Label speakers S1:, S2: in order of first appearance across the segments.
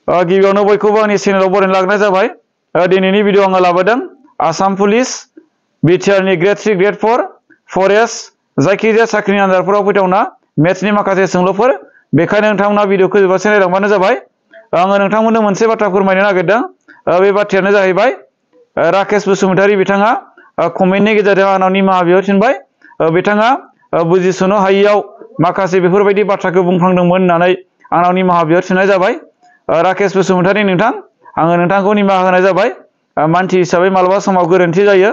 S1: गिबियावनो बयखौबो आंनि चेनेलाव बरायना लाग्रोनाय जाबाय। दिनैनि भिडिअ आङो लाबोदों आसाम पुलिस बिटिआरनि ग्रेड 3 ग्रेड 4 फरेस्ट जायखिजाया साख्रिनि आनजादफोराव फैथावना मेथ्सनि माखासे सोंलुफोर बेखायनो नोंथांमोना भिडिअखौ जोबजासिम नायलांबानो जाबाय। आङो नोंथांमोननो मोनसे बाथ्रा फोरमायनो नागिरदों। बे बाथ्रायानो जाहैबाय राकेश बसुमतारी बिथाङा कमेन्टनि गेजेरजों आंनाव निमाहा बिहरफिनबाय। बिथाङा बुजिस'नो हायियाव माखासे बेफोरबायदि बाथ्राखौ बुंफ्लांदोंमोन होननानै आंनाव निमाहा बिहरफिननाय जाबाय। राकेश बसुमतारी नोंथां आङो नोंथांखौ निमाहा होनाय जाबाय। मानसि हिसाबै मालाबा समाव गोरोन्थि जायो,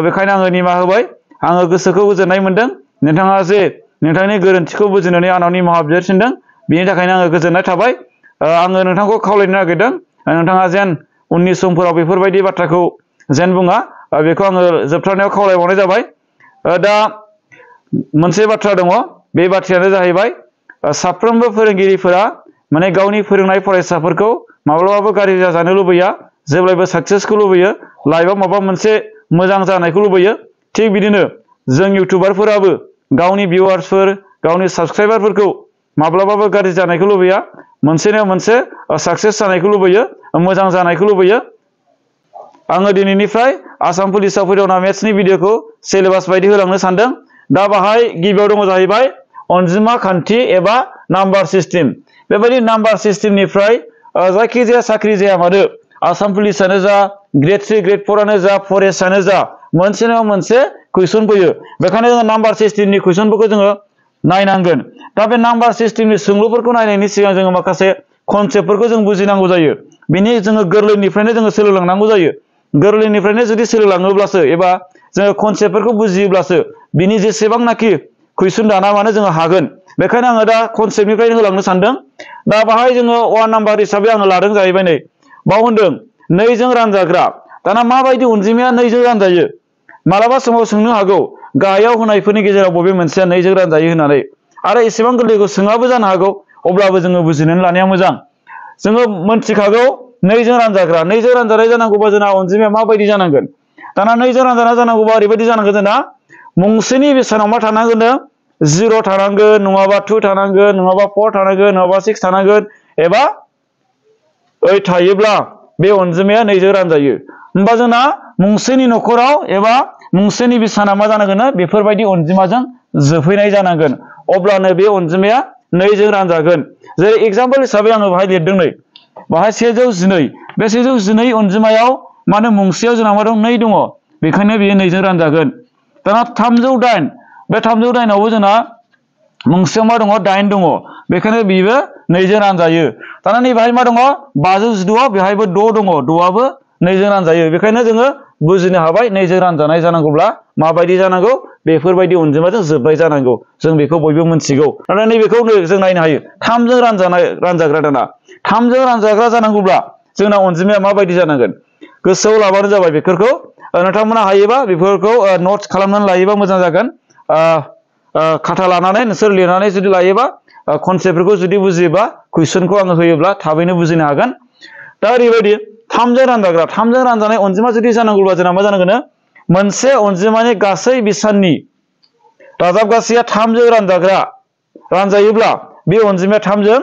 S1: बेखायनो आङो निमाहा होबाय। आङो गोसोखौ गोजोननाय मोनदों नोंथाङा जे नोंथांनि गोरोन्थिखौ बुजिनानै आंनाव निमाहा बिहरफिनदों, बेनि थाखायनो आङो गोजोननाय थाबाय। आङो नोंथांखौ खावलायनो नागिरदों नोंथाङा जेन उननि समफोराव बेफोरबायदि बाथ्राखौ जेन बुङा, बेखौ आङो जोबथारनायाव खावलायबावनाय जाबाय। दा मोनसे बाथ्रा दङ, बे बाथ्रायानो जाहैबाय साफ्रोमबो फोरोंगिरिफोरा माने गावनि फोरोंनाय फरायसाफोरखौ माब्लाबाबो गाज्रि जाजानो लुबैया, जेब्लायबो साक्सेसखौ लुबैयो, लाइफआव माबा मोनसे मोजां जानायखौ लुबैयो। थिग बिदिनो जों इउटुबारफोराबो गावनि भिउवार्सफोर गावनि साबस्क्राइबारफोरखौ माब्लाबाबो गाज्रि जानायखौ लुबैया, मोनसेनो मोनसे साक्सेस जानायखौ लुबैयो, मोजां जानायखौ लुबैयो। आङो दिनैनिफ्राय आसाम पुलिसाव फैथावना मेथ्सनि भिडिअखौ सिलेबास बायदि होलांनो सानदों। दा बाहाय गिबियाव दङ जाहैबाय अनजिमा खान्थि एबा नाम्बार सिस्टेम। बेबायदि नाम्बार सिस्टेमनिफ्राय जायखिजाया साख्रि जाया मानो आसाम पुलिसानो जा ग्रेड 3 ग्रेड 4आनो जा फरेस्टआनो जा मोनसेनि उनाव मोनसे कुइसन फैयो। बेखायनो जोङो नाम्बार सिस्टेमनि कुइसनफोरखौ जोङो नायनांगोन। दा बे नाम्बार सिस्टेमनि सोंलुफोरखौ नायनायनि सिगां जोङो माखासे कनसेप्टफोरखौ जों बुजिनांगौ जायो। बेनि जोङो गोरलैनिफ्रायनो जोङो सोलोंलांनांगौ जायो। गोरलैनिफ्रायनो जुदि सोलोंलाङोब्लासो एबा जोङो कनसेप्टफोरखौ बुजियोब्लासो बिनि जेसेबांनाखि कुइसन दाना मानो जोङो हागोन। बेखायनो आङो दा कनसेप्टनिफ्रायनो होलांनो सानदों। दा बाहाय जोङो 1 नाम्बार हिसाबै आङो लादों जाहैबाय नै बाव होनदों 2 जों रानजाग्रा। दाना माबायदि अनजिमाया 2 जों रानजायो? मालाबा समाव सोंनो हागौ गाहायाव होनायफोरनि गेजेराव बबे मोनसेया 2 जों रानजायो होननानै, आरो एसेबां गोरलैखौ सोङाबो जानो हागौ। अब्लाबो जोङो बुजिनानै लानाया मोजां। जोङो मोनथिखागौ 2 जों रानजाग्रा। 2 जों रानजानाय जानांगौबा जोंना अनजिमाया माबायदि जानांगोन? दाना 2 जों रानजानाय जानांगौबा ओरैबायदि जानांगोन जोंना मुंसेनि बेसेनाव मा थानांगोन? 0 थानांगोन, नङाबा 2 थानांगोन, नङाबा 4 थानांगोन, नङाबा 6 थानांगोन, एबा 8 थायोब्ला बे अनजिमाया 2 जों रानजायो। होमबा जोंना मुंसेनि न'खराव एबा मुंसेनि बेसेना मा जानांगोन? बेफोरबायदि अनजिमाजों जोबहैनाय जानांगोन। अब्लानो बे अनजिमाया 2 जों रानजागोन। जेरै एग्जाम्पल हिसाबै आङो बाहाय लिरदों नै बाहाय 112। बे 112 अनजिमायाव मानो मुंसेयाव जोंना मा दं? 2 दङ। बेखायनो बेयो 2 जों रानजागोन। दाना 308, बे 308आवबो जोंना मुंसेयाव मा दङ? 8 दङ। बेखायनो बेबो 2 जों रानजायो। दाना नै बाहाय मा दङ? 516, बेहायबो 6 दङ। 6आबो 2 जों रानजायो। बेखायनो जोङो बुजिनो हाबाय 2 जों रानजानाय जानांगौब्ला माबायदि जानांगौ? बेफोरबायदि अनजिमाजों जोबनाय जानांगौ। जों बेखौ बयबो मिथिगौ। दाना नैबेखौ जों नायनो हायो 3 जों रानजाग्रा। दाना 3 जों रानजाग्रा जानांगौब्ला जोंना अनजिमाया माबायदि जानांगोन? गोसोआव लाबानो जाबाय। बेफोरखौ नोंथांमोना हायोबा बेफोरखौ नट्स खालामनानै लायोबा मोजां जागोन। खाथा लानानै नोंसोर लिरनानै जुदि लायोबा कनसेप्टफोरखौ जुदि बुजियोबा कुइसनखौ आङो होयोब्ला थाबैनो बुजिनो हागोन। दा ओरैबायदि 3 जों रानजाग्रा, 3 जों रानजानाय अनजिमा जुदि जानांगौब्ला जोंना मा जानांगोन? मोनसे अनजिमानि गासै बेसाननि दाजाबगासैया 3 जों रानजाग्रा रानजायोब्ला बे अनजिमाया 3 जों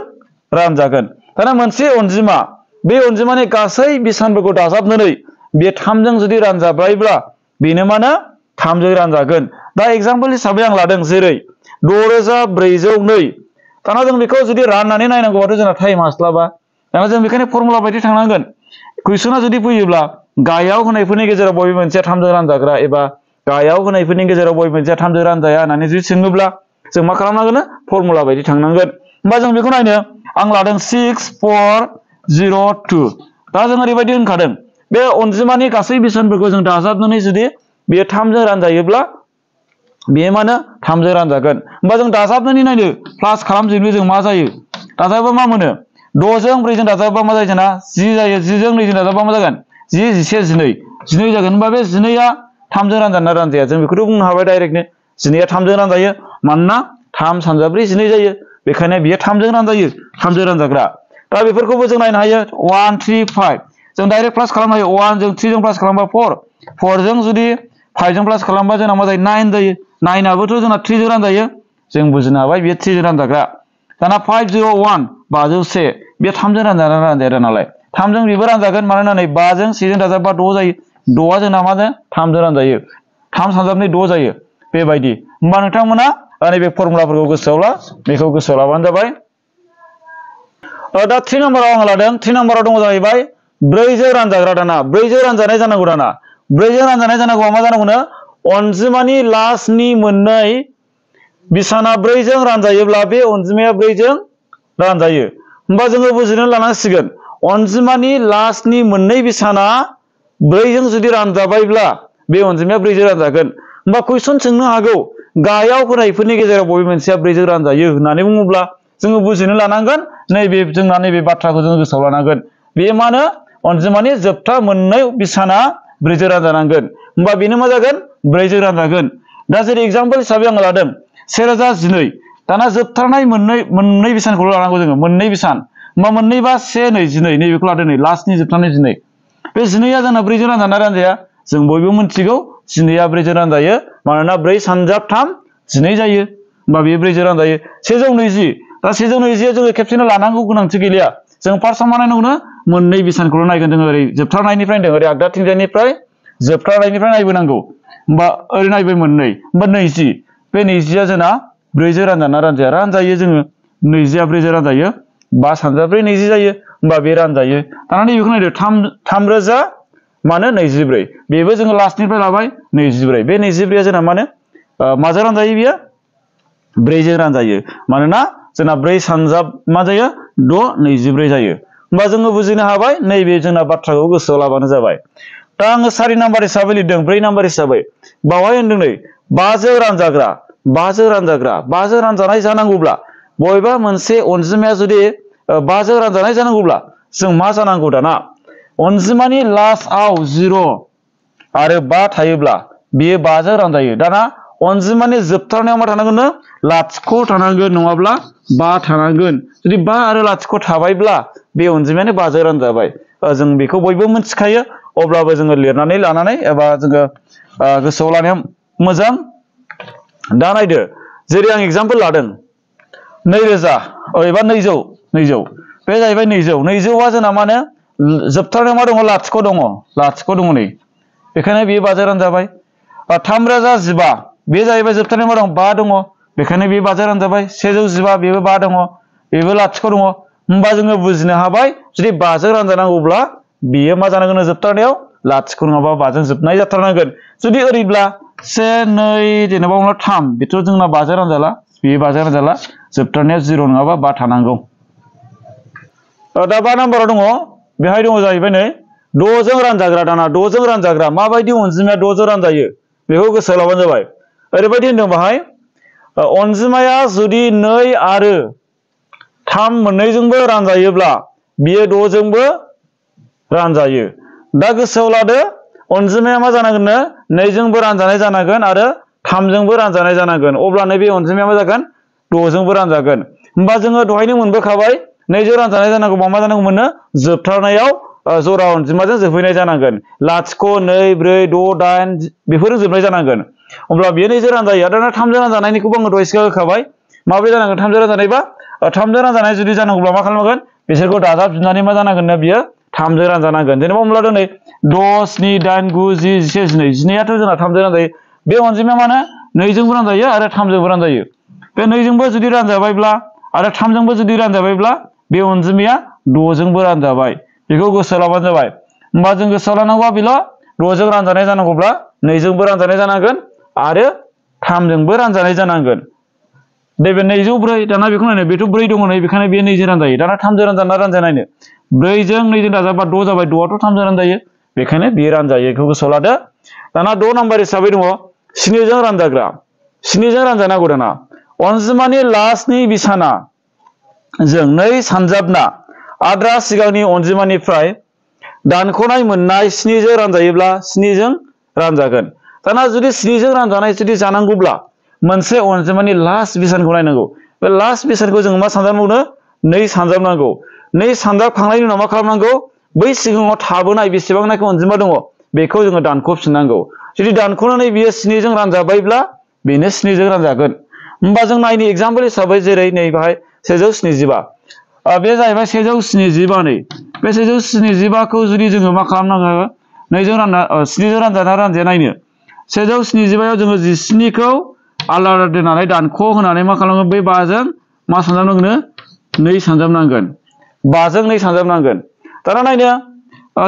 S1: रानजागोन। दाना मोनसे अनजिमा बे अनजिमानि गासै बेसानफोरखौ दाजाबनानै बे 3 जों जुदि रानजाबायब्ला बेनो मानो 3 जों रानजागोन। दा एग्जाम्पल हिसाबै आं लादों जेरै 6402। दाना जों बेखौ जुदि राननानै नायनांगौबाथ' जोंना टाइम हास्लाबा। दाना जों बेखायनो फर्मुला बायदि थांनांगोन। कुइसना जुदि फैयोब्ला गाहायाव होनायफोरनि गेजेराव बबे मोनसेया 3 जों रानजाग्रा एबा गाहायाव होनायफोरनि गेजेराव बबे मोनसेया 3 जों रानजाया होननानै जुदि सोङोब्ला जों मा खालामनांगोन? फर्मुला बायदि थांनांगोन। होमबा जों बेखौ नायनो आं लादों 6402। दा जों ओरैबायदि होनखादों बे अनजिमानि गासै बेसेनफोरखौ जों दाजाबनानै जुदि बेयो 3 जों रानजायोब्ला बेयो मानो 3 जों रानजागोन। होमबा जों दाजाबनानै नायनो प्लास खालामजोबनो जों मा जायो? दाजाबा मा मोनो? 6 जों 4 जों दाजाबा मा जायो जोंना? 10 जायो। 10 जों 2 जों दाजाबा मा जागोन? 10, 11, 12। 12 जागोन। होमबा बे 12आ 3 जों रानजाना रानजाया? जों बेखौथ' बुंनो हाबाय डाइरेक्टनो 12आ 3 जों रानजायो। मानोना 3 × 4 = 12 जायो। बेखायनो बियो 3 जों रानजायो। 3 जों रानजाग्रा। दा बेफोरखौबो जों नायनो हायो 1, 3, 5। जों डाइरेक्ट प्लास खालामनो हायो। 1 जों 3 जों प्लास खालामबा 4, 4 जों जुदि 5 जों प्लास खालामबा जोंना मा जायो? 9 जायो। 9आबोथ' जोंना 3 जों रानजायो। जों बुजिनो हाबाय बेयो 3 जों रानजाग्रा। दाना 501, 501 बे 3 जों रानजाया नालाय 3 जों बेबो रानजागोन मानोना नै 5 जों 1 जों दाजाबबा 6 जायो 6 जोंना मा जायो 3 जों रानजायो 3 सानजाबनै 6 जायो बेबायदि होमबा नोंथांमोना नैबे फर्मुलाफोरखौ गोसोआव ला बेखौ गोसोआव लाबानो जाबाय दा 3 नम्बराव आं लादों 3 नम्बराव दङ जाहैबाय 4 जों रानजाग्रा दाना 4 जों रानजानाय जानांगौ दाना 4 जों रानजानाय जानांगौ मा जानांगौनो अनजिमानि लास्टनि मोननै बिसाना 4 जों रानजायोब्ला बे अनजिमाया 4 जों रानजायो होमबा जोङो बुजिनो लानांसिगोन अनजिमानि लास्टनि मोननै बिसाना 4 जों जुदि रानजाबायब्ला बे अनजिमाया 4 जों रानजागोन होमबा कुइसन सोंनो हागौ गायाव होनायफोरनि गेजेराव बबे मोनसेया 4 जों रानजायो होननानै बुङोब्ला जोङो बुजिनो लानांगोन नैबे जोंना नैबे बाथ्राखौ जों गोसोआव लानांगोन बे मानो अनजिमानि जोबथा मोननै बिसाना 4 जों रानजानांगोन होमबा बेनो मा जागोन 4 जों रानजागोन दा जेरै एग्जाम्पल हिसाबै आं लादों 1012 दाना जोबथारनाय मोननै बिसानखौ लानांगौ जोङो मोननै बिसान होमबा मोननै बा 1 12 नैबेखौ लादों नै लास्टनि जोबथारनाय 12 बे 12आ जोंना 4 जों रानजाना रानजाया जों बयबो मिथिगौ 12आ 4 जों रानजायो मानोना 4 सानजाब 3 12 जायो होमबा बे 4 जों रानजायो 120 दा 120 जोङो खेबसेनो लानांगौ गोनांथि गैलिया जों फार्स्टआव मा नायनांगौनो मोननै बिसानखौल' नायगोन जोङो ओरै जोबथारनायनिफ्राय होनदों ओरै आगदाथिंजायनिफ्राय जोबथारनायनिफ्राय नायबोनांगौ होमबा ओरै नायबाय मोननै होमबा 20 बे 20आ जोंना 4 जों रानजाना रानजाया रानजायो जोङो 20आ 4 जों रानजायो 5 सानजाब 4 20 जायो होमबा बे रानजायो दाना नैबेखौ नायदो 3000 मानो 24 बेबो जोङो लास्टनिफ्राय लाबाय 24 बे 24आ जोंना मानो माजों रानजायो बियो 4 जों रानजायो मानोना जोंना 4 सानजाब मा जायो 6 24 जायो होमबा जोङो बुजिनो हाबाय नैबे जोंना बाथ्राखौ गोसोआव लाबानो जाबाय दा आङो 4 नाम्बार हिसाबै लिरदों 4 नाम्बार हिसाबै बावहाय होनदों नै 5 जों रानजाग्रा 5 जों रानजानाय जानांगौब्ला बबेबा मोनसे अनजिमाया जुदि 5 जों रानजानाय जानांगौब्ला जों मा जानांगौ दाना अनजिमानि लास्टआव 0 आरो 5 थायोब्ला बेयो 5 जों रानजायो दाना अनजिमानि जोबथारनायाव मा थानांगोन लाथिख' थानांगोन नङाब्ला 5 थानांगोन जुदि 5 आरो लाथिख' थाबायब्ला बे अनजिमायानो 5 जों रानजाबाय जों बेखौ बयबो मिथिखायो अब्लाबो जोङो लिरनानै लानानै एबा जोङो गोसोआव लानाया मोजां दा नायदो जेरै आं एग्जाम्पल लादों 2000 एबा 200 बे जाहैबाय 200आ जोंना मानो जोबथारनायाव मा दङ लाथिख' दङ नै बेखायनो बेयो 5 जों रानजाबाय 3015 बे जाहैबाय जोबथारनायाव मा दं 5 दङ बेखायनो बेयो 5 जों रानजाबाय 115 बेबो 5 दङ बेबो लाथिख' दङ होमबा जोङो बुजिनो हाबाय जुदि 5 जों रानजानांगौब्ला बेयो मा जानांगोन जोबथारनायाव लाथिख' नङाबा 5 जों जोबनाय जाथारनांगोन जुदि ओरैब्ला 1 2 जेनेबा 3 बेथ' जोंना 5 जों रानजाला बेयो 5 जों रानजाला जोबथारनायाव 0 नङाबा 5 थानांगौ दा 5 नाम्बाराव दङ बेहाय दङ जाहैबाय नै 6 जों रानजाग्रा दाना 6 जों रानजाग्रा माबायदि अनजिमाया 6 जों रानजायो बेखौ गोसोआव लाबानो जाबाय ओरैबायदि होनदों बाहाय अनजिमाया जुदि 2 आरो 3 मोननैजोंबो रानजायोब्ला बियो 6 जोंबो रानजायो दा गोसोआव लादो अनजिमाया मा जानांगोननो 2 जोंबो रानजानाय जानांगोन आरो 3 जोंबो रानजानाय जानांगोन अब्ला नैबे अनजिमाया मा जागोन 6 जोंबो रानजागोन होमबा जोङो दहायनो मोनबोखाबाय 2 जों रानजानाय जानांगौबा मा जानांगौमोननो जोबथारनायाव जरा अनजिमाजों जोबहैनाय जानांगोन लाथिख' 2 4 6 8 बेफोरजों जोबनाय जानांगोन अब्ला बेयो 2 जों रानजायो दाना 3 जों रानजानायनिखौबो आङो दहाय सिगां होखाबाय माबोरै जानांगोन 3 जों रानजानायबा 3 जों रानजानाय जुदि जानांगौब्ला मा खालामनांगोन बिसोरखौ दाजाबजोबनानै मा जानांगोननो बियो 3 जों रानजानांगोन जेनेबा हमना लादो नै 10 7 8 9 10 11 12 12आथ' जोंना 3 जों रानजायो बे अनजिमाया माने 2 जोंबो रानजायो आरो 3 जोंबो रानजायो बे 2 जोंबो जुदि रानजाबायब्ला आरो 3 जोंबो जुदि रानजाबायब्ला बे अनजिमाया 6 जोंबो रानजाबाय बेखौ गोसोआव लाबानो जाबाय होमबा जों गोसोआव लानांगौआ बेल' 6 जों रानजानाय जानांगौब्ला 2 जोंबो रानजानाय जानांगोन आरो 3 जोंबो रानजानाय जानांगोन नैबे 204 दाना बेखौ नायनो बेथ' 4 दङ नै बेखायनो बेयो 2 जों रानजायो दाना 3 जों रानजाना रानजानायनो 4 जों 2 जों दाजाबा 6 जाबाय 6आथ' 3 जों रानजायो बेखायनो बेयो रानजायो बेखौ गोसोआव लादो दाना 6 नाम्बार हिसाबै दङ 7 जों रानजाग्रा 7 जों रानजानांगौ दाना अनजिमानि लास्टनि बिसाना जों 2 सानजाबना आद्रा सिगांनि अनजिमानिफ्राय दानख'नाय मोननाय 7 जों रानजायोब्ला 7 जों रानजागोन दाना जुदि 7 जों रानजानाय जुदि जानांगौब्ला मोनसे अनजिमानि लास्ट बिसानखौ नायनांगौ बे लास्ट बिसानखौ जों मा सानजाबनांगौ 2 सानजाबनांगौ 2 सानजाबखांनायनि उनाव मा खालामनांगौ बै सिगाङाव थाबोनाय बेसेबांनाखि अनजिमा दङ बेखौ जोङो दानख'फिननांगौ जुदि दानख'नानै बियो 7 जों रानजाबायब्ला बेनो 7 जों रानजागोन होमबा जों नायनि एग्जाम्पल हिसाबै जेरै नै बाहाय 175 बे जाहैबाय 175 नै बे 175 खौ जुदि जोङो मा खालामनांगौ 2जों रानना 7जों रानजाना रानजाया नायनो 175 आव जोङो 17 खौ आलादा दोननानै दानख' होनानै मा खालामगोन बै 5 जों मा सानजाबनांगोन 2 सानजाबनांगोन 5 जों 2 सानजाबनांगोन दाना नायनो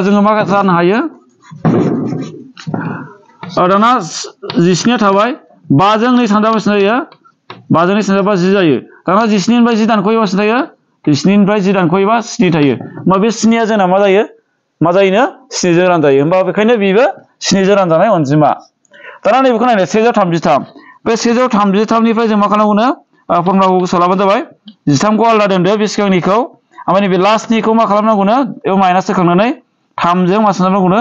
S1: जोङो मा जानो हायो दाना 17 थाबाय 5 जों 2 सानजाबा बेसेबां जायो 5 जों 2 सानजाबा 10 जायो दाना 17 निफ्राय 10 दानख'योबा बेसेबां थायो 17 निफ्राय 10 दानख'योबा 7 थायो होमबा बे 7 आ जोंना मा जायोनो 7 जों रानजायो होमबा बेखायनो बेबो 7 जों रानजानाय अनजिमा दाना नैबेखौ नायनो 133 बे 133 निफ्राय जों मा खालामगोन फर्मुलाखौ गोसोआव लाबानो जाबाय 13 खौ आलादा दोनदो बे सिगांनिखौ ओमफ्राय नैबे लास्टनिखौ मा खालामनांगौनो बेयाव माइनास होखांनानै 3 जों मा सानजाबनांगौनो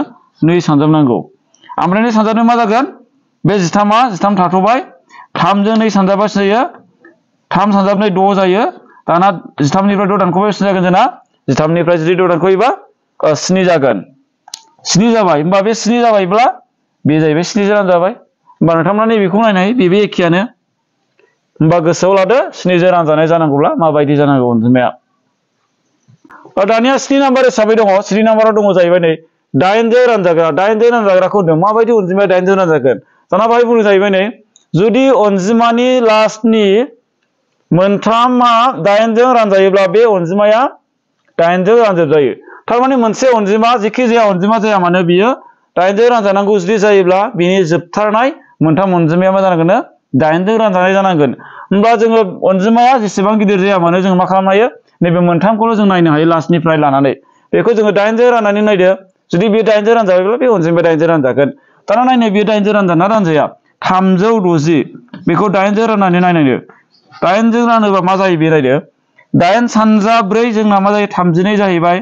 S1: 2 सानजाबनांगौ ओमफ्राय 2 सानजाबनाय मा जागोन बे 13 थाथ'बाय 3 जों 2 सानजाबा जायो 3 सानजाबनाय 6 जायो दाना 13 निफ्राय 6 दानख'बा बेसेबां जागोन जोंना 13 निफ्राय जुदि 6 दानख'योबा 7 जागोन 7 जाबाय होमबा बे 7 जाबायब्ला बे जाहैबाय 7 जों रानजाबाय होमबा नोंथांमोना नैबेखौ नायनाय बेबो एखेयानो होमबा गोसोआव लादो 7 जों रानजानाय जानांगौब्ला माबायदि जानांगौ अनजिमाया दानिया 7 नाम्बार हिसाबै दङ 7 नाम्बाराव दङ जाहैबाय नै 8 जों रानजाग्रा 8 जों रानजाग्राखौ होनदों माबायदि अनजिमाया 8 जों रानजागोन दाना बाहाय बुंनो जाहैबाय नै जुदि अनजिमानि लास्टनि मोनथामा 8 जों रानजायोब्ला बे अनजिमाया 8 जों रानजायो थारमाने मोनसे अनजिमा जेखि जाया अनजिमा जाया मानो बियो 8 जों रानजानांगौ जुदि जायोब्ला बिनि जोबथारनाय मोनथाम अनजिमाया मा जानांगोन 8 जों रानजानाय जानांगोन होमबा जोङो अनजिमाया जेसेबां गिदिर जाया मानो जों मा खालामनो हायो नैबे मोनथामखौल' जों नायनो हायो लास्टनिफ्राय लानानै बेखौ जोङो 8 जों राननानै नायदो जुदि बे 8 जों रानजायोब्ला बे अनजिमाया 8 जों रानजागोन दाना नायनो बे 8 जों रानजाना रानजाया 360 बेखौ 8 जों राननानै नायनायनो 8 जों रानोबा मा जायो बे नायदो 8 सानजा 4 जोंना मा जायो 32 जाहैबाय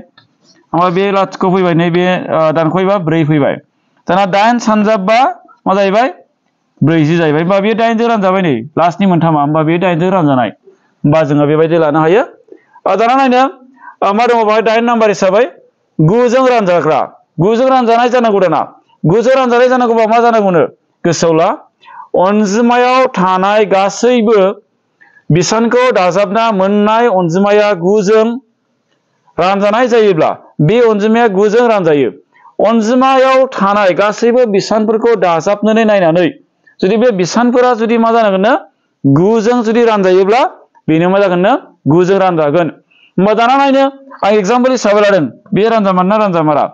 S1: ओमफ्राय बे लाथिख' फैबाय नैबे दानख'योबा 4 फैबाय दाना 8 सानजा 5 मा जाहैबाय 40 जाहैबाय होमबा बे 8 जों रानजाबाय नै लास्टनि मोनथामा होमबा बे 8 जों रानजानाय होमबा जोङो बेबायदि लानो हायो दाना नायनो मा दङ बेवहाय 8 नाम्बार हिसाबै 9 जों रानजाग्रा 9 जों रानजानाय जानांगौ दाना 9 जों रानजानाय जानांगौबा मा जानांगौनो गोसोआव ला अनजिमायाव थानाय गासैबो बिसानखौ दाजाबना मोननाय अनजिमाया 9 जों रानजानाय जायोब्ला बे अनजिमाया 9 जों रानजायो अनजिमायाव थानाय गासैबो बिसानफोरखौ दाजाबनानै नायनानै जुदि बे बिसानफोरा जुदि मा जानांगोन 9 जों जुदि रानजायोब्ला बेनो मा जागोन 9 जों रानजागोन होमबा दाना नायनो आं एग्जाम्पल हिसाबै लादों बे रानजामार ना रानजामारा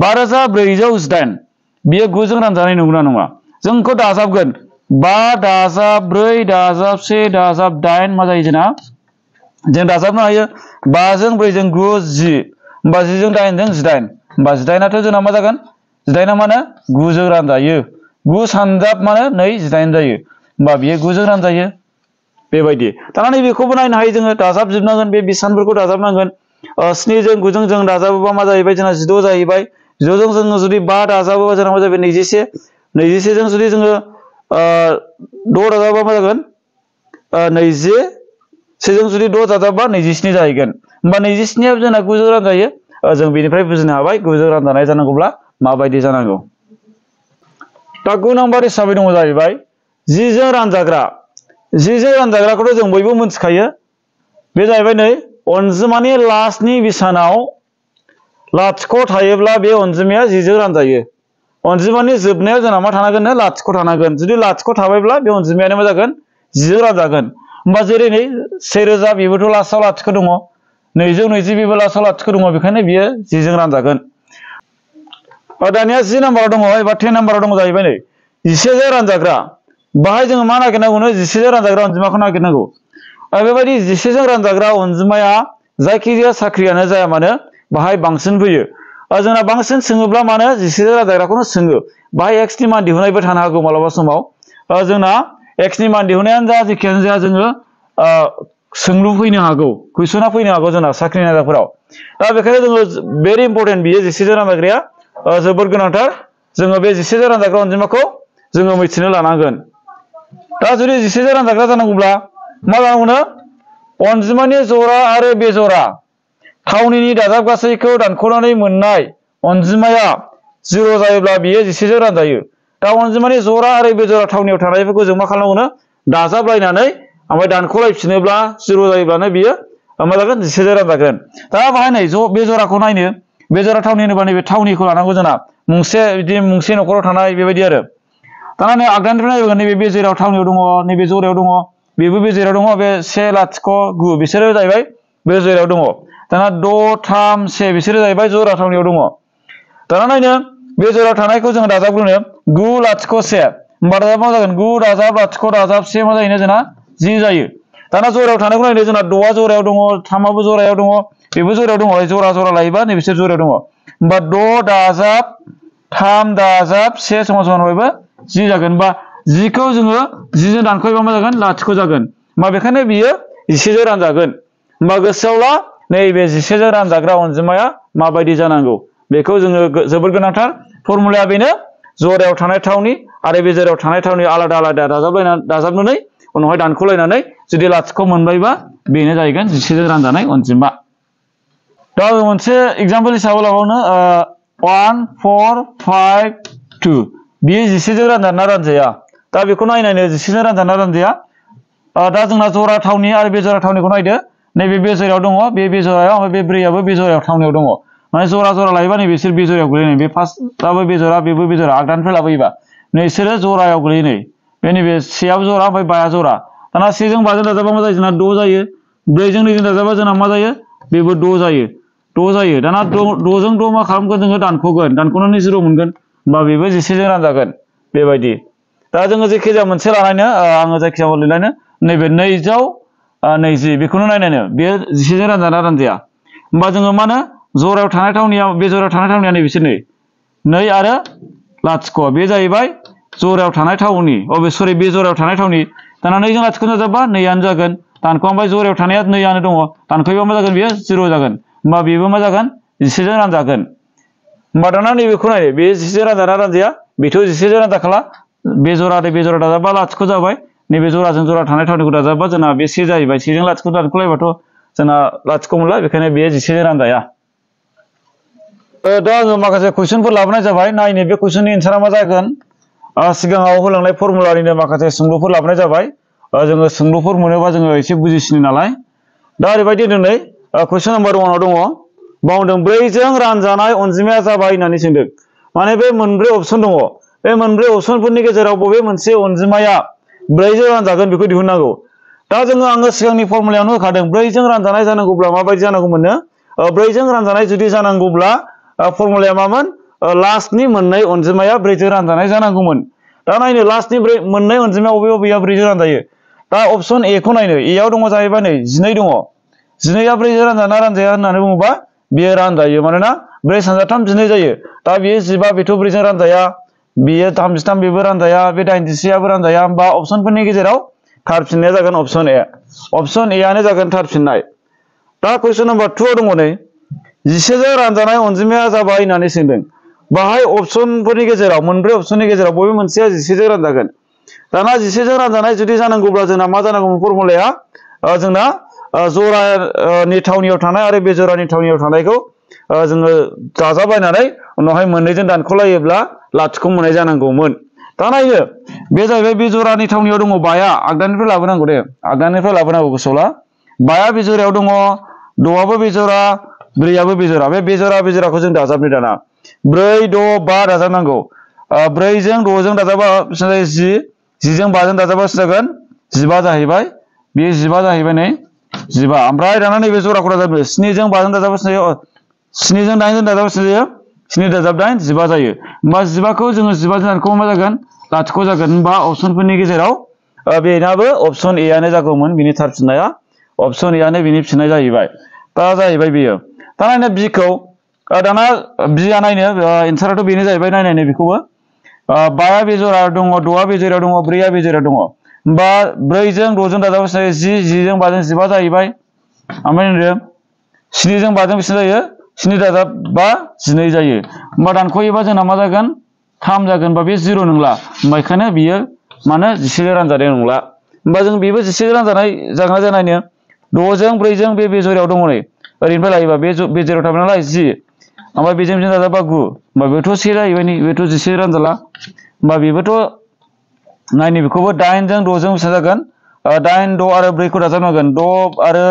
S1: 5418 बेयो 9 जों रानजानाय नंगौना नङा जों बेखौ दाजाबगोन 5 दाजाब 4 दाजाब 1 दाजाब 8 मा जायो जोंना जों दाजाबनो हायो 5 जों 4 जों 9 10 होमबा 10 जों 8 जों 18 होमबा 18 आथ' जोंना मा जागोन 18 आ मानो 9 जों रानजायो 9 सानजाब मानो 2 18 जायो होमबा बियो 9 जों रानजायो बेबायदि दाना नैबेखौबो नायनो हायो जोङो दाजाबजोबनांगोन बे बिसानफोरखौ दाजाबनांगोन 7 जों 9 जों दाजाबोबा मा जाहैबाय जोंना 16 जाहैबाय 16 जों जोङो जुदि 5 दाजाबोबा जोंना मा जाहैबाय 21 जों जुदि जोङो 6 दाजाबोबा मा जागोन 20 जों जुदि 6 दाजाबोबा 27 जाहैगोन होमबा 27 आ जोंना 9 जों रानजायो जों बेनिफ्राय बुजिनो हाबाय 9 जों रानजानाय जानांगौब्ला माबायदि जानांगौ दा 9 नाम्बार हिसाबै दङ जाहैबाय 10 जों रानजाग्रा 10 जों रानजाग्राखौथ' जों बयबो मिथिखायो बे जाहैबाय नै अनजिमानि लास्टनि बिसानाव लाथिख' थायोब्ला बे अनजिमाया 10 जों रानजायो अनजिमानि जोबनायाव जोंना मा थानांगोन लाथिख' थानांगोन जुदि लाथिख' थाबायब्ला बे अनजिमायानो मा जागोन 10 जों रानजागोन होमबा जेरै नै 1000 बेबोथ' लास्टआव लाथिख' दङ 220 बेबो लास्टआव लाथिख' दङ बेखायनो बियो 10 जों रानजागोन दानिया 10 नाम्बाराव दङ एबा 10 नाम्बाराव दङ जाहैबाय नै 11 जों रानजाग्रा बाहाय जोङो मा नागिरनांगौनो 11 जों रानजाग्रा अनजिमाखौ नागिरनांगौ बेबायदि 11 जों रानजाग्रा अनजिमाया जायखिजाया साख्रियानो जाया मानो बाहाय बांसिन फैयो जोंना बांसिन सोङोब्ला मानो 11 जों रानजाग्राखौनो सोङो बाहाय एक्स नि मान दिहुननायबो थानो हागौ मालाबा समाव जोंना एक्स नि मान दिहुननायानो जा जेखियानो जाया जोङो सोंलु फैनो हागौ कुइसना फैनो हागौ जोंना साख्रि नायग्राफोराव दा बेखायनो जोङो भेरि इम्पर्टेन्ट बियो 11 जों रानजाग्राया जोबोद गोनांथार जोङो बे 11 जों रानजाग्रा अनजिमाखौ जोङो मिथिनो लानांगोन दा जुदि 11 जों रानजाग्रा जानांगौब्ला मा जानांगौनो अनजिमानि जरा आरो बेजरा थावनिनि दाजाब गासैखौ दानख'नानै मोननाय अनजिमाया 0 जायोब्ला बियो 11 जों रानजायो दा अनजिमानि जरा आरो बेजरा थावनियाव थानायफोरखौ जों मा खालामनांगौनो दाजाबलायनानै ओमफ्राय दानख'लायफिनोब्ला 0 जायोब्लानो बियो मा जागोन 11 जों रानजागोन दा बाहाय नै बे जराखौ नायनो बे जरा थावनि होनोबा नैबे थावनिखौ लानांगौ जोंना मुंसे बिदि मुंसे न'खराव थानाय बेबायदि आरो दाना नै आगदानिफ्राय नायगोन नैबे बे जेराव थावनियाव दङ नैबे जरायाव दङ बेबो बे जेराव दङ बे 109 बिसोरो जाहैबाय बे जरायाव दङ दाना 631 बिसोरो जाहैबाय जरा थावनियाव दङ दाना नायनो बे जरायाव थानायखौ जों दाजाबग्रोनो 901 होमबा दा मा जागोन 9 दाजाब 0 दाजाब 1 मा जायो जोंना 10 जायो दाना जरायाव थानायखौ नायनो जोंना 6 जरायाव दङ 3आबो जरायाव दङ बेबो जरायाव दङ जरा जरा लायोबा नै बिसोर जरायाव दङ होमबा 6 दाजाब 3 दाजाब 1 समान समान बयबो 10 जागोन बा 10 खौ जोङो 10 जों दानख'योबा मा जागोन 0 जागोन होमबा बेखायनो बियो 11 जों रानजागोन होमबा गोसोआव ला नैबे 11 जों रानजाग्रा अनजिमाया माबायदि जानांगौ बेखौ जोङो जोबोद गोनांथार फर्मुलाया बेनो जरायाव थानाय थावनि आरो बे जरायाव थानाय थावनि आलादा आलादा दाजाबनानै उनावहाय दानख'लायनानै जुदि 0 मोनबायबा बेनो जाहैगोन 11 जों रानजानाय अनजिमा दा मोनसे एग्जाम्पल हिसाबै लाबावनो 1 4 5 2 बेयो 11 जों रानजाना रानजाया दा बेखौ नायनायनो 11 जों रानजाना रानजाया दा जोंना जरा थावनि आरो बे जरा थावनिखौ नायदो नैबे बे जरायाव दङ बे जरायाव ओमफ्राय बे ब्रैयाबो बे जरायाव थावनियाव दङ माने जरा जरा लायोबा नै बिसोर बे जरायाव गोलैयो बे फार्स्टआबो बे जरा बेबो बे जरा आगदानिफ्राय लाबोयोबा नैसोरो जरायाव गोलैयो नै बे नैबे सेयाबो जरा ओमफ्राय बाया जरा दाना 1 जों 5 जों दाजाबा मा जायो जोंना 6 जायो 4 जों 2 जों दाजाबा जोंना मा जायो बेबो 6 जायो दाना 6 जों 6 मा खालामगोन जोङो दानख'नानै 0 मोनगोन होमबा बेबो 11 जों रानजागोन बेबायदि दा जोङो जायखिजाया मोनसे लानायनो आङो जायखिजाया लिरनायनो नैबे 220 बेखौनो नायनायनो बे 11 जों रानजाना रानजाया होमबा जोङो मा होनो जरायाव थानाय थावनिया बे जरायाव थानाय थावनिया नै बिसोर 2 आरो 0 बे जाहैबाय जरायाव थानाय थावनि सरि बे जरायाव थानाय थावनि दाना 2 जों 0 दाजाबबा 2आनो जागोन दानख'बाय जरायाव थानाया 2आनो दङ दानख'योबा मा जागोन बेयो 0 जागोन होमबा बेबो मा जागोन 11 जों रानजागोन होमबा दाना नैबेखौ नायदो बे 11 जों रानजाना रानजाया बेथ' 11 जों रानजाखाला बे जरा दाजाबबा 0 जाबाय नैबे जराजों जरा थानाय थावनिखौ दाजाबबा जोंना बे 1 जाहैबाय 1 जों 0 दानख'लायबाथ' जोंना 0 मोनला बेखायनो बेयो 11 जों रानजाया दा आङो माखासे कुइसनफोर लाबोनाय जाबाय नायनो बे कुइसननि एन्सारा मा जागोन सिगाङाव होलांनाय फर्मुलानिनो माखासे सोंलुफोर लाबोनाय जाबाय जोङो सोंलुफोर मोनोबा जोङो एसे बुजिसिनो नालाय दा ओरैबायदि दिनै कुइसन नाम्बार 1 आव दङ बावदों 4 जों रानजानाय अनजिमाया जाबाय होननानै सोंदों माने बे मोनब्रै अपसन दङ बे मोनब्रै अपसनफोरनि गेजेराव बबे मोनसे अनजिमाया 4 जों रानजागोन बेखौ दिहुननांगौ दा आङो सिगांनि फर्मुलायावनो होखादों 4 जों रानजानाय जानांगौब्ला माबायदि जानांगौमोननो 4 जों रानजानाय जुदि जानांगौब्ला फर्मुलाया मामोन लास्टनि मोननै अनजिमाया 4 जों रानजानाय जानांगौमोन दा नायनो लास्टनि मोननै अनजिमाया बबेया 4 जों रानजायो दा अपसन ए खौ नायनो ए आव दङ जाहैबाय नै 12 दङ 12आ 4 जों रानजाना रानजाया होननानै बुङोबा बेयो रानजायो मानोना 4 × 3 12 जायो दा बेयो 15 बेथ' 4 जों रानजाया बेयो 33 बेबो रानजाया बे 83 आबो रानजाया होमबा अपसनफोरनि गेजेराव थारफिननाया जागोन अपसन ए आनो जागोन थारफिननाय दा कुइसन नाम्बार 2 आव दङ नै 11 जों रानजानाय अनजिमाया जाबाय होननानै सोंदों बाहाय अपसनफोरनि गेजेराव मोनब्रै अपसननि गेजेराव बबे मोनसेया 11 जों रानजागोन दाना 11 जों रानजानाय जुदि जानांगौब्ला जोंना मा जानांगौमोन फर्मुलाया जोंना जरानि थावनियाव थानाय आरो बे जरानि थावनियाव थानायखौ जोङो दाजाबलायनानै उनावहाय मोननैजों दानख'लायोब्ला 0 मोननाय जानांगौमोन दा नायनो बे जाहैबाय बे जरानि थावनियाव दङ बाया आगदानिफ्राय लाबोनांगौ दे आगदानिफ्राय लाबोनांगौ गोसोआव ला बाया बे जरायाव दङ 6आबो बे जरा 4आबो बे जरा बे जराखौ जों दाजाबनो दाना 4 6 5 दाजाबनांगौ 4 जों 6 जों दाजाबा 10 10 जों 5 जों दाजाबा जागोन 15 जाहैबाय बे 15 जाहैबाय नै 15 ओमफ्राय दाना नैबे जराखौ दाजाबनो 7 जों 5 जों दाजाबा 7 जों 8 जों दाजाबा 7 दाजाब 8 15 जायो होमबा 15 खौ जोङो 15 जों दानख'बा मा जागोन 0 जागोन होमबा अपसनफोरनि गेजेराव बेनाबो अपसन ए आनो जागौमोन बिनि थारफिननाया अपसन ए आनो बिनि फिननाय जाहैबाय दा जाहैबाय बेयो दा नायनो बिखौ दाना बिया नायनो एन्साराथ' बेनो जाहैबाय नायनायनो बेखौबो 5आ बे जरायाव दङ 6आ बे जरायाव दङ 4आ बे जरायाव दङ होमबा 4 जों 6 जों दाजाबा 10 10 जों 5 जों 15 जाहैबाय ओमफ्राय होनदों 7 जों 5 जों बेसेबां जायो 7 दाजाबबा 12 जायो होमबा दानख'योबा जोंना मा जागोन 3 जागोन बा बे 0 नंला होमबा बेखायनो बियो मानो 11 जों रानजानाय नंला होमबा जों बेबो 11 जों रानजानाय जागोन ना जानायनो 6 जों 4 जों बे जरायाव दङ नै ओरैनिफ्राय लायोबा बे जरायाव थाबाय नालाय 10 ओमफ्राय बेजों दाजाबा 9 होमबा बेथ' 1 जाहैबाय नै बेथ' 11 रानजाला होमबा बेबोथ' नायनो बेखौबो 8 जों 6 जों बेसेबां जागोन 8 6 आरो 4 खौ दाजाबनांगोन 6 आरो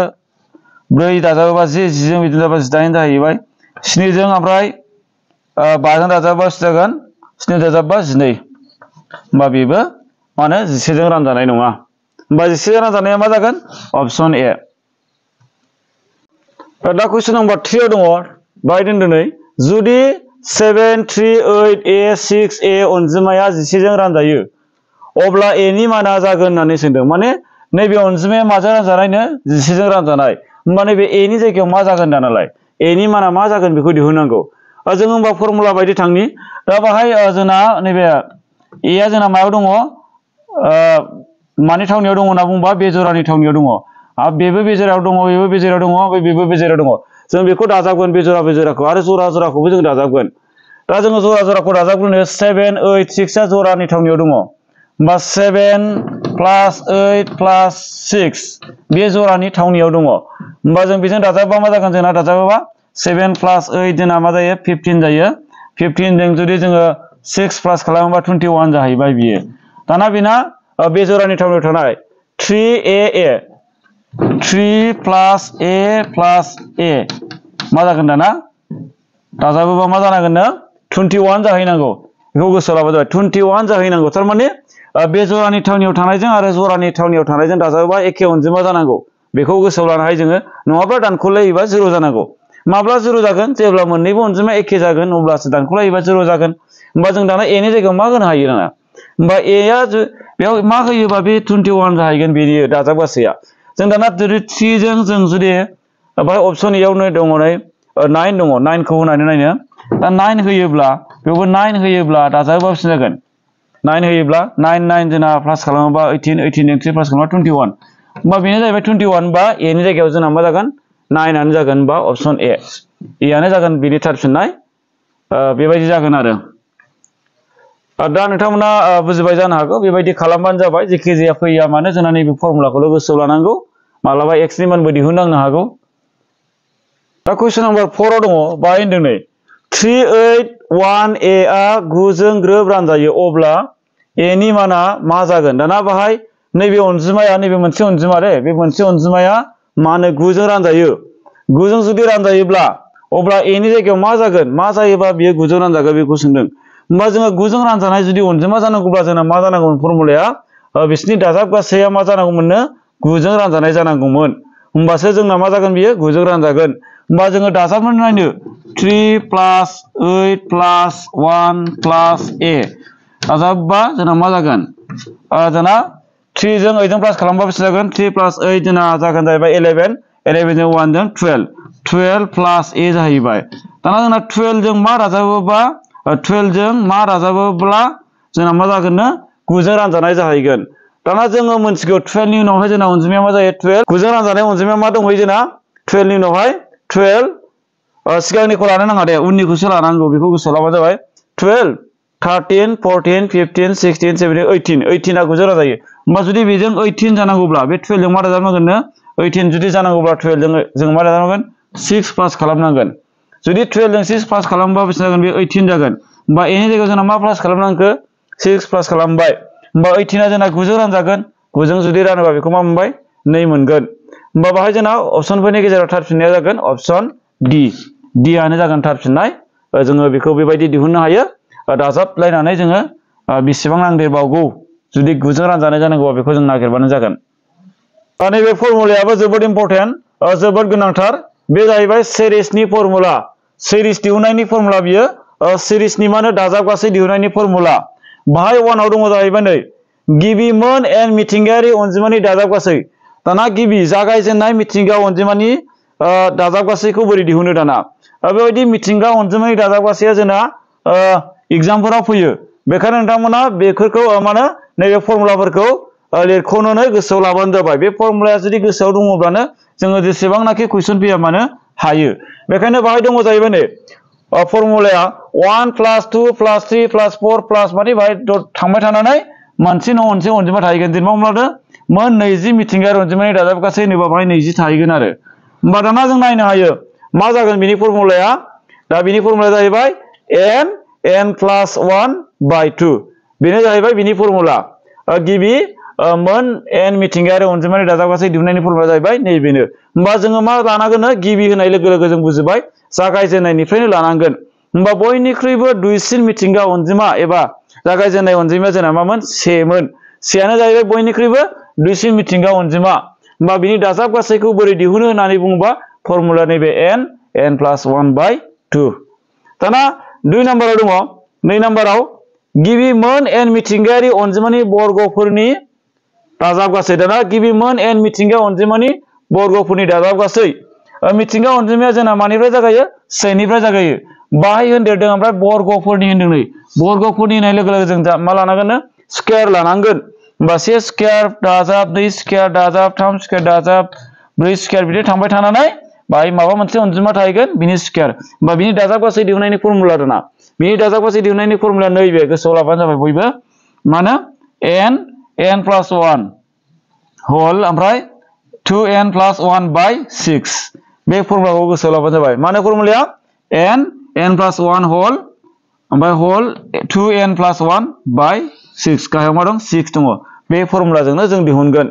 S1: 4 दाजाबोबा 10 10जों बिदिनो जाबा 18 जाहैबाय 7 जों ओमफ्राय 5 जों दाजाबोबा जागोन 7 दाजाबोबा 12 होमबा बेबो माने 11 जों रानजानाय नङा होमबा 11 जों रानजानाया मा जागोन अप्शन ए दा कुइसन नम्बर 3 आव दङ बाहाय दोनदोनै जुदि 7 3 8 a 6 a अनजिमाया 11 जों रानजायो अब्ला a नि माना जागोन होननानै सोंदों माने नैबे अनजिमाया माजों रानजानायनो 11 जों रानजानाय होमबा नैबे a नि जायगायाव मा जागोन दानालाय a नि माना मा जागोन बेखौ दिहुननांगौ जों होमबा फर्मुला बायदि थांनि दा बाहाय जोंना नैबे a आ जोंना मायाव दङ मानि थावनियाव दङ होनना बुंबा बे जरानि थावनियाव दङ बेबो बेजेराव दङ बेबो बेजेराव दङ बेबो बेजेराव दङ जों बेखौ दाजाबगोन बे जराखौ आरो जरा जराखौबो जों दाजाबगोन दा जोङो जरा जराखौ दाजाबग्रोनो 7 8 6 आ जरानि थावनियाव दङ होमबा 7 + 8 + 6 बे जरानि थावनियाव दङ होमबा जों बेजों दाजाबबा मा जागोन जोंना दाजाबोबा 7 + 8 जोंना मा जायो 15 जायो 15 जों जुदि जोङो 6 प्लास खालामोबा 21 जाहैबाय बियो दाना बेना बे जरानि थावनियाव थानाय 3a 3 + a मा जागोन दाना दाजाबोबा मा जानांगोननो 21 जाहैनांगौ बेखौ गोसोआव लाबा जाबाय 21 जाहैनांगौ थारमाने बे जरानि थावनियाव थानायजों आरो जरानि थावनियाव थानायजों दाजाबोबा एखे अनजिमा जानांगौ बेखौ गोसोआव लानो हायो जोङो नङाब्ला दानख'लायोबा 0 जानांगौ माब्ला 0 जागोन जेब्ला मोननैबो अनजिमा एखे जागोन अब्लासो दानख'लायोबा 0 जागोन होमबा जों दाना a नि जायगायाव मा होनो हायो दाना होमबा a आ बेयाव मा होयोबा बे 21 जाहैगोन बेनि दाजाब गासैया जों दाना 3 जों जों जुदि बाहाय अप्शन ए आवनो दङ नै 9 दङ 9 खौ होनानै नायनो दा 9 होयोब्ला बेयावबो 9 होयोब्ला दाजाबोबा बेसेबां जागोन 9 होयोब्ला 9 9 जोंना प्लास खालामोबा 18 18 जों 3 प्लास खालामोबा 21 होमबा बेनो जाहैबाय 21 बा a नि जायगायाव जोंना मा जागोन 9 आनो जागोन बा अप्शन ए आनो जागोन बिनि थार फिननाय बेबायदि जागोन आरो दा नोंथांमोना बुजिबाय जानो हागौ बेबायदि खालामबानो जाबाय जेखि जाया फैया मानो जोंना नैबे फर्मुलाखौल' गोसोआव लानांगौ मालाबा x नि मानबो दिहुननांनो हागौ दा कुइसन नम्बर 4 आव दङ बाहाय होनदों नै 381a आ 9 जों ग्रोब रानजायो अब्ला a नि माना मा जागोन दाना बाहाय नैबे अनजिमाया नैबे मोनसे अनजिमा रे बे मोनसे अनजिमाया मानो 9 जों रानजायो 9 जों जुदि रानजायोब्ला अब्ला a नि जायगायाव मा जागोन मा जायोबा बियो 9 जों रानजागोन बेखौ सोंदों होमबा जोङो 9 जों रानजानाय जुदि अनजिमा जानांगौब्ला जोंना मा जानांगौमोन फर्मुलाया बिसिनि दाजाब गासैया मा जानांगौमोननो 9 जों रानजानाय जानांगौमोन होमबासो जोंना मा जागोन बियो 9 जों रानजागोन होमबा जोङो दाजाबनानै नायनो 3 + 8 + 1 + a दाजाबबा जोंना मा जागोन जोंना 3 जों 8 जों प्लास खालामबा बेसे जागोन 3 + 8 जोंना जागोन जाहैबाय 11 11 जों 1 जों 12 12 + a जाहैबाय दाना जोंना 12 जों मा दाजाबोबा 12 जों मा दाजाबोब्ला जोंना मा जागोननो 9 जों रानजानाय जाहैगोन दाना जोङो मोनथिगौ 12 नि उनावहाय जोंना अनजिमाया मा जायो 12 9 जों रानजानाय अनजिमाया मा दंहैयो जोंना 12 नि उनावहाय 12 सिगांनिखौ लानो नाङा दे उननिखौसो लानांगौ बेखौ गोसोआव लाबानो जाबाय 12 13 14 15 16 17 18 18 आ 9 जों रानजायो होमबा जुदि बेजों 18 जानांगौब्ला बे 12 जों मा दाजाबनांगोननो 18 जुदि जानांगौब्ला 12 जों मा दाजाबनांगोन 6 प्लास खालामनांगोन जुदि 12 जों 6 प्लास खालामबा बेसे जागोन बे 18 जागोन होमबा a नि जायगायाव जोंना मा प्लास खालामनांगौ 6 प्लास खालामबाय होमबा 18 आ जोंना 9 जों रानजागोन 9 जों जुदि रानोबा बेखौ मा मोनबाय 2 मोनगोन होमबा बाहाय जोंना अप्शनफोरनि गेजेराव थार फिननाया जागोन अप्शन D आनो जागोन थार फिननाय जोङो बेखौ बेबायदि दिहुननो हायो दाजाबलायनानै जोङो बेसेबां नांदेरबावगौ जुदि 9 जों रानजानाय जानांगौबा बेखौ जों नागिरबानो जागोन नैबे फर्मुलायाबो जोबोद इम्पर्टेन्ट जोबोद गोनांथार बे जाहैबाय सिरिजनि फर्मुला सिरिज दिहुननायनि फर्मुला बियो सिरिजनि माने दाजाब गासै दिहुननायनि फर्मुला बाहाय 1 आव दङ जाहैबाय नै गिबि मोन एन मिथिंगायारि अनजिमानि दाजाब गासै दाना गिबि जागायजेननाय मिथिंगा अनजिमानि दाजाब गासैखौ बोरै दिहुनो दाना बेबायदि मिथिंगा अनजिमानि दाजाब गासैया जोंना एग्जामफोराव फैयो बेखायनो नोंथांमोना बेफोरखौ माने नैबे फर्मुलाफोरखौ लिरख'नानै गोसोआव लाबानो जाबाय बे फर्मुलाया जुदि गोसोआव दङब्लानो जोङो जेसेबांनाखि कुइसन फैया मानो हायो बेखायनो बाहाय दङ जाहैबाय नै फर्मुलाया 1 + 2 + 3 + 4 माने बाहाय थांबाय थानानै मोनसे नङा मोनसे अनजिमा थाहैगोन जेनेबा हमना मोन 20 मिथिंगायारि अनजिमानि दाजाब गासै होनोबा बाहाय 20 थाहैगोन आरो होमबा दाना जों नायनो हायो मा जागोन बिनि फर्मुलाया दा बिनि फर्मुलाया जाहैबाय n + 1/2 बेनो जाहैबाय बिनि फर्मुला गिबि मोन n मिथिंगायारि अनजिमानि दाजाबगासै दिहुननायनि फर्मुला जाहैबाय नैबेनो होमबा जोङो मा लानांगोन गिबि होनाय लोगो लोगो जों बुजिबाय जागायजेननायनिफ्रायनो लानांगोन होमबा बयनिख्रुइबो दुइसिन मिथिंगा अनजिमा एबा जागायजेननाय अनजिमाया जोंना मामोन 1 मोन 1 आनो जाहैबाय बयनिख्रुइबो दुइसिन मिथिंगा अनजिमा होमबा बिनि दाजाबगासैखौ बोरै दिहुनो होननानै बुङोबा फर्मुला नैबे n + 1/2 दाना 2 नम्बराव दङ 2 नम्बराव गिबि मोन n मिथिंगायारि अनजिमानि बर्गफोरनि दाजाबगासै दाना गिबि मोन n मिथिंगा अनजिमानि बर्गफोरनि दाजाबगासै मिथिंगा अनजिमाया जोंना मानिफ्राय जागायो 1 निफ्राय जागायो बाहाय होनदेरदों ओमफ्राय बर्गफोरनि होनदों नै बर्गफोरनि होननाय लोगो लोगो जों मा लानांगोन स्क्वायर लानांगोन होमबा 1 स्क्वायर दाजाब 2 स्क्वायर दाजाब 3 स्क्वायर दाजाब 4 स्क्वायर बिदि थांबाय थानानै बाहाय माबा मोनसे अनजिमा थाहैगोन बिनि स्क्वायर होमबा बिनि दाजाबगासै दिहुननायनि फर्मुला दाना बिनि दाजाबगासै दिहुननायनि फर्मुला नैबे गोसोआव लाबानो जाबाय बयबो मानो n + 1 होल ओमफ्राय 2n + 1/6 बे फर्मुलाखौ गोसोआव लाबानो जाबाय मानो फर्मुलाया n + 1 होल ओमफ्राय होल 2n + 1/6 गाहायाव मा दं 6 दङ बे फर्मुलाजोंनो जों दिहुनगोन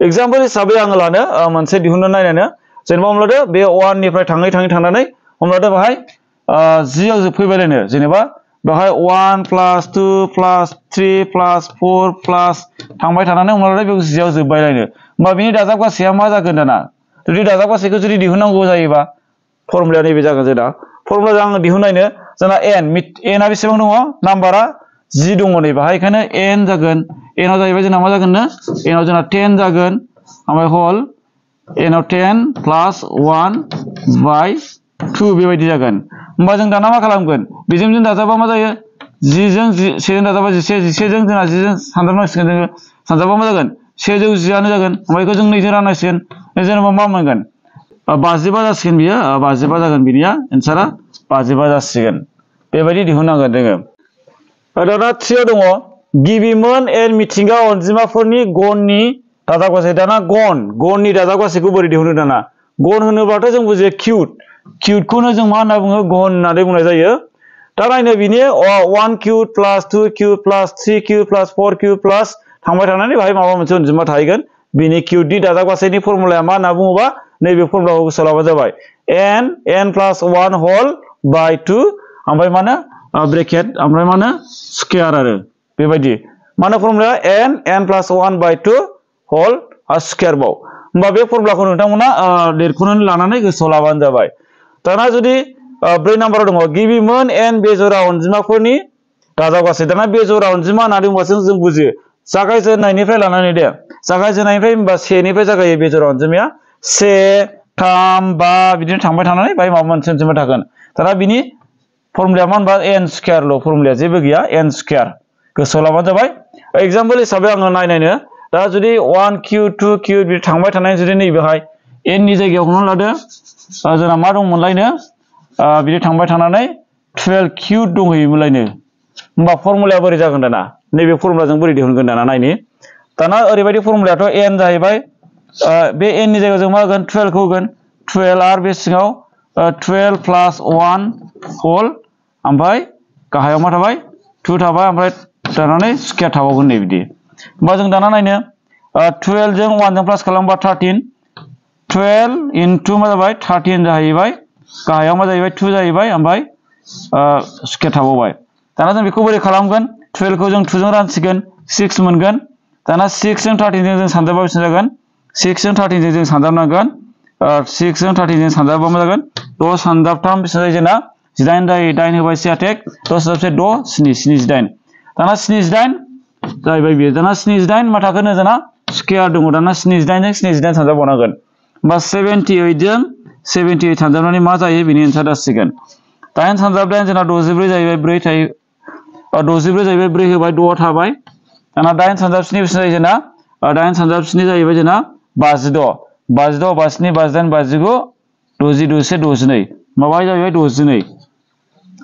S1: एग्जाम्पल हिसाबै आङो लानो मोनसे दिहुननो नायनानो जेनेबा हमलादो बे 1 निफ्राय थांनानै हमलादो बाहाय 10 आव जोबफैबायलायनो जेनेबा बाहाय 1 + 2 + 3 + 4 प्लस थांबाय थानानै हमलादो बे 10 आव जोबबायलायनो होमबा बिनि दाजाबगासैया मा जागोन दाना जुदि दाजाबगासैखौ जुदि दिहुननांगौ जायोबा फर्मुलाया नैबे जागोन जोंना फर्मुला आङो दिहुननायनो जोंना n आ बेसेबां दङ नाम्बारा 10 दङ नै बाहाय बेखायनो n जागोन n आव जाहैबाय जोंना मा जागोन न n आव जोंना 10 जागोन ओमफ्राय होल n आव 10 + 1/2 बेबायदि जागोन होमबा जों दाना मा खालामगोन बेजों जों दाजाबा मा जायो 10 जों 10 जों दाजाबा 11 जों जोंना 10 जों सानजाबनांसिगोन जोङो सानजाबा मा जागोन 1 जों 10 आनो जागोन ओमफ्राय बेखौ जों 2 जों राननांसिगोन जेनेबा मा मोनगोन 55 जासिगोन बियो 55 जागोन बिनिया एन्सारा 55 जासिगोन बेबायदि दिहुननांगोन जोङो दाना 3 दङ गिबि मोन n मिथिंगा अनजिमाफोरनि गणनि दाजाबगासै दाना गणनि दाजाबगासैखौ बोरै दिहुनो दाना गण होनोब्लाथ' जों बुजियो किउबखौनो जों मा होनना बुङो गण होननानै बुंनाय जायो दा नायनो बिनि 1 cube + 2 cube + 3 cube + 4 cube plus थांबाय थानानै बाहाय माबा मोनसे अनजिमा थाहैगोन बिनि किउबनि दाजाबगासैनि फर्मुलाया मा होनना बुङोबा नैबे फर्मुलाखौ गोसोआव लाबानो जाबाय n + 1 होल / 2 ओमफ्राय माने ब्रेकेट ओमफ्राय माने स्क्वायर आरो बेबायदि माने फर्मुलाया n + 1/2 होल स्क्वायर बाव होमबा बे फर्मुलाखौ नोंथांमोना लिरख'नानै लानानै गोसोआव लाबानो जाबाय दाना जुदि 4 नम्बराव दङ गिबि मोन n बेजोरा अनजिमाफोरनि दाजाबगासै दाना बेजोरा अनजिमा होननानै बुंबासो जों बुजियो जागायजेननायनिफ्राय लानानै दे जागायजेननायनिफ्राय होनबा 1 निफ्राय जागायो बेजोरा अनजिमाया 1 3 5 बिदिनो थांबाय थानानै बाहाय माबा मोनसे अनजिमा थागोन दाना बिनि फर्मुलाया मा होनबा n स्क्वायरल' फर्मुलाया जेबो गैया n स्क्वायर गोसोआव लाबानो जाबाय एग्जाम्पल हिसाबै आङो नायनायनो दा जुदि 1 किउब 2 किउब बिदि थांबाय थानाय जुदि नैबेहाय n नि जायगायाव हमना लादो जोंना मा दंमोनलायनो बिदि थांबाय थानानै 12 किउब दंहैयोमोनलायनो होमबा फर्मुलाया बोरै जागोन दाना नैबे फर्मुलाजों बोरै दिहुनगोन दाना नायनि दाना ओरैबायदि फर्मुलायाथ' n जाहैबाय बे n नि जायगायाव जों मा होगोन 12 खौ होगोन 12 आरो बे सिङाव 12 + 1 होल ओमफ्राय गाहायाव मा थाबाय 2 थाबाय ओमफ्राय दानानै स्क्वायर थाबावगोन नै बिदि होमबा जों दाना नायनो 12 जों 1 जों प्लास खालामबा 13 12 * मा जाबाय 13 जाहैबाय गाहायाव मा जाहैबाय 2 जाहैबाय ओमफ्राय स्क्वायर थाबावबाय दाना जों बेखौ बोरै खालामगोन 12 खौ जों 2 जों रानसिगोन 6 मोनगोन दाना 6 जों 13 जों सानजाबा बेसेबां जागोन 6 जों 13 जों सानजाबनांगोन 6 जों 13 जों सानजाबा मा जागोन 10 सानजाबथाम बेसेबां जायो जोंना 18 जायो 8 होबाय 6 आटेक 10 सानजाबसे 6 7 78 दाना 78 जाहैबाय बियो दाना 78 मा थाखोनो जोंना स्क्वायर दङ दाना 78 जों 78 सानजाबबावनांगोन होमबा 78 जों 78 सानजाबनानै मा जायो बेनि एन्सार जासिगोन 8 सानजाब 8 जोंना 64 जाहैबाय 4 थायो 64 जाहैबाय 4 होबाय 6 थाबाय दाना 8 सानजाब 7 बेसेबां जायो जोंना 8 सानजाब 7 जाहैबाय जोंना 56 56 57 58 59 60 61 62 माबा जाहैबाय 62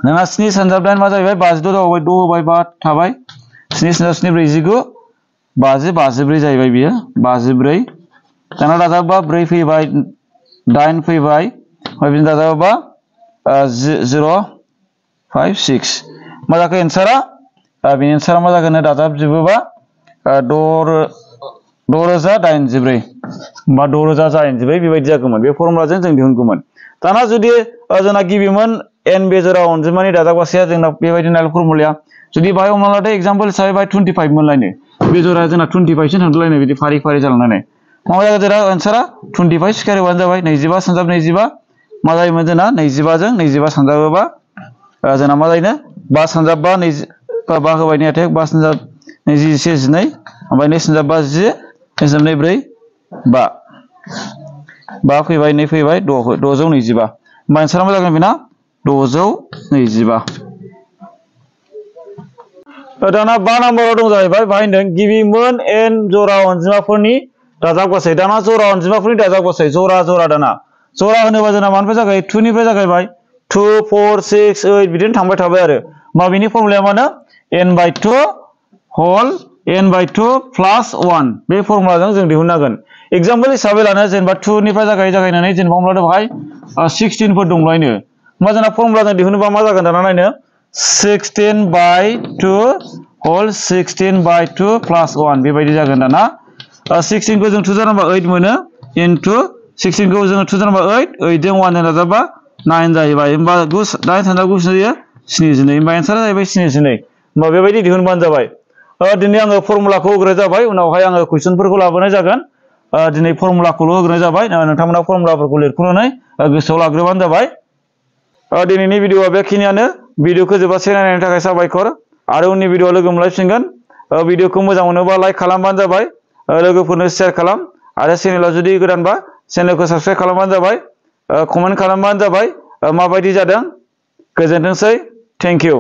S1: दाना 7 सानजाब 8 मा जाहैबाय 56 जाबाय 6 होबाय 5 थाबाय 7 सानजाब 7 49 50 54 जाहैबाय बियो 54 दाना दाजाबा 4 फैबाय 8 फैबाय ओमफ्राय बिदिनो दाजाबा 0 5 6 मा जाखो एन्सारा बेनि एन्सारा मा जागोन दाजाबजोबोबा 6 6084 बा 6084 बेबायदि जागौमोन बे फर्मुलाजों जों दिहुनगौमोन दाना जुदि जोंना गिबिमोन n बेजोरा अनजिमानि दाजाबगासैया जोंना बेबायदिनो फर्मुलाया जुदि बाहाय हमना लादो एग्जांपल हिसाबै बाहाय 25 मोनलायनो बेजरा जोंना 25 सिम थांदोलायनो बिदि फारि फारि जालांनानै मा जागोन जोंना आन्सारा 25 स्क्वायर होबानो जाबाय 25 सानजाब 25 मा जायोमोन जोंना 25 जों 25 सानजाबोबा जोंना मा जायोनो 5 सानजाब 5 20 बा होबाय ने 5 सानजाब 20 12 ओमफ्राय 2 सानजाब 5 10 2 सानजाब 4 5 5 फैबाय 2 फैबाय 625 होमबा आन्सारा मा जागोन बेना 625 दाना 5 नम्बराव दं जाहैबाय बाहाय होनदों गिबिमोन n जरा अनजिमाफोरनि दाजाबगासै दाना जरा अनजिमाफोरनि दाजाबगासै जरा दाना जरा होनोबा जोंना मानिफ्राय जागायो 2 निफ्राय जागायबाय 2 4 6 8 बिदिनो थांबाय थाबाय आरो माबेनि फर्मुलाया मानो n/2 होल n/2 प्लस 1 बे फर्मुलाजों जों दिहुननांगोन एग्जांपल हिसाबै लानो जेनेबा 2 निफ्राय जागायनानै जेनेबा हमना लादो बाहाय 16 फोर दंलायनो होमबा जोंना फर्मुलाजों दिहुनोबा मा जागोन दाना नायनो 16/2 होल 16/2 प्लस 1 बेबायदि जागोन दाना 16 को जों 2 जों 8 मोनो इनटु 16 को जों 2 जों 8 जों 1 जों दाजाबा 9 जाहैबाय होमबा 9 थांना 9 जायो 72 होमबा आन्सारा जाहैबाय 72 होमबा बेबायदि दिहुनबानो जाबाय दिनै आङो फर्मुलाखौ होग्रोनाय जाबाय उनावहाय आङो कुइसनफोरखौ लाबोनाय जागोन दिनै फर्मुलाखौल' होग्रोनाय जाबाय नोंथांमोना फर्मुलाफोरखौ लिरख'नानै गोसोआव लाग्रोबानो जाबाय दिनैनि भिडिअआ बेखिनियानो भिडिअखौ जोबजासे नायनायनि थाखाय साबायखर आरो उननि भिडिअआव लोगो मोनलायफिनगोन भिडिअखौ मोजां मोनोबा लाइक खालामबानो जाबाय लोगोफोरनो शेयार खालाम आरो चेनेला जुदि गोदानबा चेनेलखौ साबस्क्राइब खालामबानो जाबाय कमेन्ट खालामबानो जाबाय माबायदि जादों गोजोनथोंसै थेंक इउ